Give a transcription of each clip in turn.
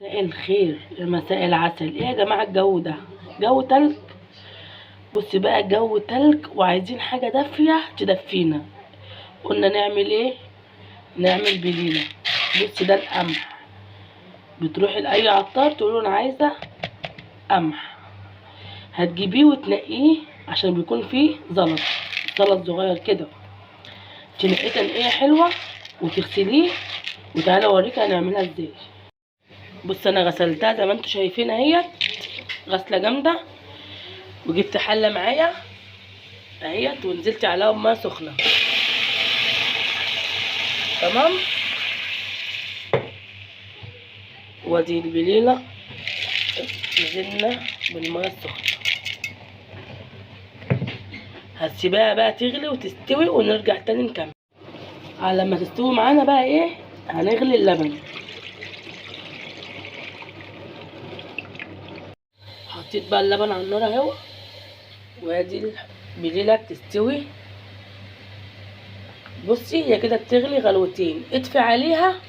مساء الخير يا مساء العسل. ايه يا جماعة الجو ده جو تلج. بصي بقى جو تلج وعايزين حاجة دافيه تدفينا. قلنا نعمل ايه؟ نعمل بليلة. بصي ده القمح، بتروحي لاي عطار تقولوا انا عايزه قمح، هتجيبيه وتنقيه عشان بيكون فيه زلط، زلط صغير كده، تنقية تنقية حلوة وتغسليه. وتعالى اوريك هنعملها ازاي. بص انا غسلتها زي ما انتم شايفين اهيت، غسله جامدة، وجبت حله معايا اهيت ونزلت عليها بميه سخنة. تمام، وادي البليله نزلنا بالمية السخنة، هتسيبها بقى تغلي وتستوي ونرجع تاني نكمل. على ما تستوي معانا بقى ايه، هنغلي اللبن. حطيت بقى اللبن على النار اهو، وادي البليله بتستوي. بصي هي كده بتغلي غلوتين، اطفي عليها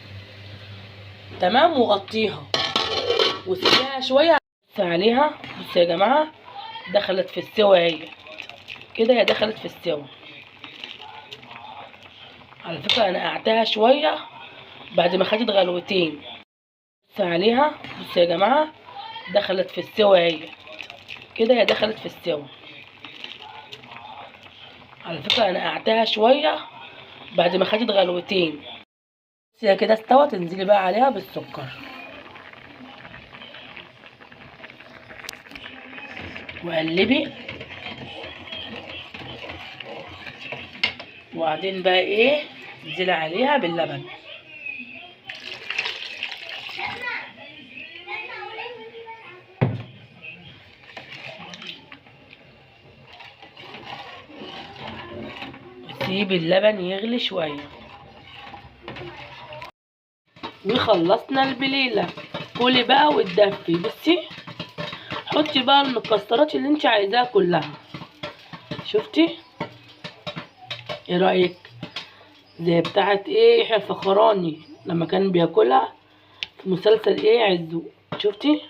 تمام وغطيها وسيبيها شوية. اطفي عليها. بصي يا جماعة دخلت في السوا اهي كده، هي دخلت في السوا. على فكرة انا قعدتها شوية بعد ما خدت غلوتين. اطفي عليها. بصي يا جماعة دخلت في السوا اهي كده، هي دخلت في السوا. على فكرة انا قعدتها شوية بعد ما خدت غلوتين. بصي كده استوت، تنزلي بقى عليها بالسكر وقلبي. وبعدين بقى ايه، انزلي عليها باللبن. وسيبي اللبن يغلي شوية. وخلصنا البليله، كلي بقى وتدفي. بصي حطي بقى المكسرات اللي انت عايزاها كلها. شفتي ايه رايك؟ زي بتاعه ايه يحيى الفخراني لما كان بياكلها في مسلسل ايه عزو. شفتي؟